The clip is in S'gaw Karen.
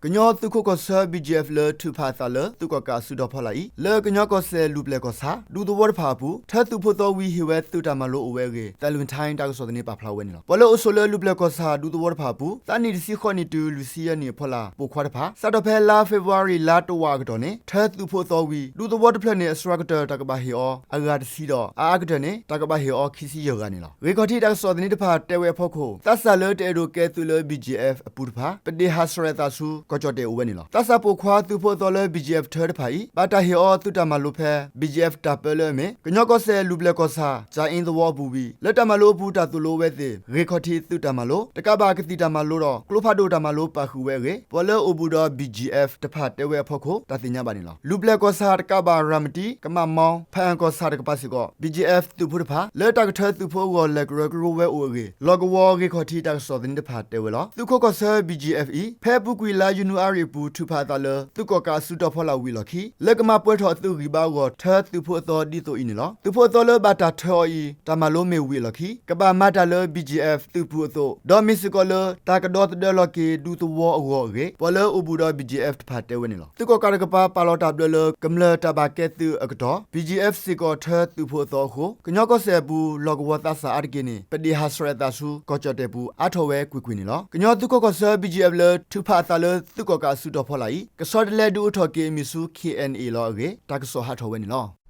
ကညီသုးခိၣ်ကီၢ်ဆၢ ဘံၣ်ကၠံၣ်အဲၣ် လၢထုးဖးအသးလၢ သုးကီၣ်ကးအစုတီၤဖီလာ်အံၤ လၢကညီကီၢ်စဲၣ် လူၤပျဲၢ်ကီၢ်ဆၣ် ဒူသဝီတဖၣ်အပူၤ ထၢသုးဖိသီဝံၤဟ့ၣ်ဝဲသုးတၢ်မၤလိအိၣ်ဝဲအဂ့ၢ် သးလွံၣ်ထါ တၢ်ကစီၣ်သန့ပာ်ဖျါဝဲန့ၣ်လီၤ. ပှၤလၢအိၣ်ဆိးလၢလူၤပျဲၢ်ကီၢ်ဆၣ် ဒူသဝီတဖၣ်အပူၤ သးနံၣ်တဆံဃိးနံၣ်တုၤ လွံၢ်ဆံယဲၢ်နံၣ်အဖီလာ် ပိာ်ခွါတဖၣ် စးထီၣ်ဖဲလါဖ့ၤဘြူၤအါရံၤ လါတဝာ်အကတီၢ်န့ၣ် ထၢသုးဖိအသီဝံၤ ဒူသဝီတဖျၢၣ်န့ၣ် အစှၤကတၢၢ်တၢ်ကဘၣ်ဟ့ၣ်အီၤ အဂၤတဆံဒီး အအါကတၢၢ်န့ၣ် တၢ်ကဘၣ်ဟ့ၣ်အီၤ ခံဆံယဲၢ်ဂၤန့ၣ်လီၤ. ဂ့ၢ်ခီၣ်ထံးတၢ်ကစီၣ်သန့တဖၣ်တဲဝဲအဖီခိၣ် သးစၢ်လၢတအဲၣ်ဒိးကဲသုးလၢ ဘံၣ်ကၠံၣ်အဲၣ် အပူၤတဖၣ် ပဒ့ၣ်ဟးဆှဲးအသးဆူ ကီၢ်ကၠီၣ်တဲၣ်အိၣ်ဝဲန့ၣ်လီၤ. သးစၢ်ပိာ်ခွါသုးဖိအသီလၢ ဘံၣ်ကၠံၣ်အဲၣ် ထၢတဖၣ်အံၤ ဘၣ်တၢ်ဟ့ၣ်အီၤသုးတၢ်မၤလိဖဲ ဘံၣ်ကၠံၣ်အဲၣ် တၢ်ပၢလၢအမ့ၢ် ကညီကီၢ်စဲၣ် လူၤပျဲၢ်ကီၢ်ဆၣ် ကၠၤအ့သဝီအပူၤဝံၤ လၢတၢ်မၤလိအပူၤ တၢ်သိၣ်လိဝဲသ့ၣ် ဂ့ၢ်ခီၣ်ထံးသုးတၢ်မၤလိ တကးဘၣ်ကသံၣ်တၢ်မၤလိဒီး ကျိဖးဒိၣ်တၢ်မၤလိပာ်ဃုာ်ဝဲအဂ့ၢ် ပှၤလၢအိၣ်ဘူးဒီး ဘံၣ်ကၠံၣ်အဲၣ် တဖၣ်တဲဝဲအဖီခိၣ် တၢ်သ့ၣ်ညါဘၣ်န့ၣ်လီၤ. လူၤပျဲၢ်ကီၢ်ဆၣ် တကးဘၣ် ရၤမတံ ကမးမီ ဖးအၣ်ကီၢ်ဆၣ်တကပၤစ့ၢ်ကီး ဘံၣ်ကၠံၣ်အဲၣ် သုးဖိတဖၣ် လၢတၢ်ကထၢသုးဖိအဂီၢ် လဲၤကရၢကရိဝဲအိၣ်အဂ့ၢ် လီၢ်ကဝီၤဂ့ၢ်ခီၣ်ထံးတၢ်ကစီၣ်သန့တဖၣ်တဲဝဲလီၤ. သုးခိၣ်ကီၢ်ဆၢ ဘံၣ်ကၠံၣ်အဲၣ် အံၤ ဖဲအပူၤကွံာ်လါယနူၤအါရံၤအပူၤ ထုးဖးအသးလၢ သုးကီၣ်ကးအစုတီၤဖီလာ်ဝံၤအလီၢ်ခံ လၢကမၤပှဲၤထီၣ်အသုးဂံၢ်ဘါအဂီၢ် ထၢသုးဖိအသီဒ်သိးအံၤန့ၣ်လီၤ. သုးဖိအသီလၢဘၣ်တၢ်ထၢအီၤအံၤ တၢ်မၤလိမ့ၢ်ဝံၤအလီၢ်ခံ ကဘၣ်မၤတၢ်လၢ ဘံၣ်ကၠံၣ်အဲၣ် သုးပူၤအသိး ဒီးမ့ၢ်စ့ၢ်ကီးလၢ တၢ်ကဒီသဒၢလီၤက့ၤ ဒူသဝီအဂီၢ်အဂ့ၢ် ပှၤလၢအိၣ်ဘူးဒီး ဘံၣ်ကၠံၣ်အဲၣ် တဖၣ်တဲဝဲန့ၣ်လီၤ. သုးကီၣ်ကးတကပၤ ပာ်လီၤတၢ်ဘျၢလၢ ကမျၢၢ်တၢ်ဘၣ်ကဲသုးအကတီၢ် ဘံၣ်ကၠံၣ်အဲၣ် စ့ၢ်ကီးထၢသုးဖိအသီအဃိ ကညီကီၢ်စဲၣ်အပူၤ လီၢ်ကဝီၤသးစၢ်အါတက့ၢ်န့ၣ် ပဒ့ၣ်ဟးဆှဲးအသးဆူ ကီၢ်ကၠီၣ်တဲၣ်ပူၤ အါထီၣ်ဝဲကွ့ၢ်ကွ့ၢ်န့ၣ်လီၤ. ကညီသုးခိၣ်ကီၢ်ဆၢ ဘံၣ်ကၠံၣ်အဲၣ် လၢထုးဖးအသးလၢ သုးကီၣ်ကးအစုတီၤဖီလာ်အံၤ ကဆီတလဲဒုးအိၣ်ထီၣ်က့ၤအမံၤဆူ ခ့ၣ်အဲၣ်အဲၣ် လီၤအဂ့ၢ် တၢ်ကစီၣ်ဟးထီၣ်ဝဲန့ၣ်လီၤ.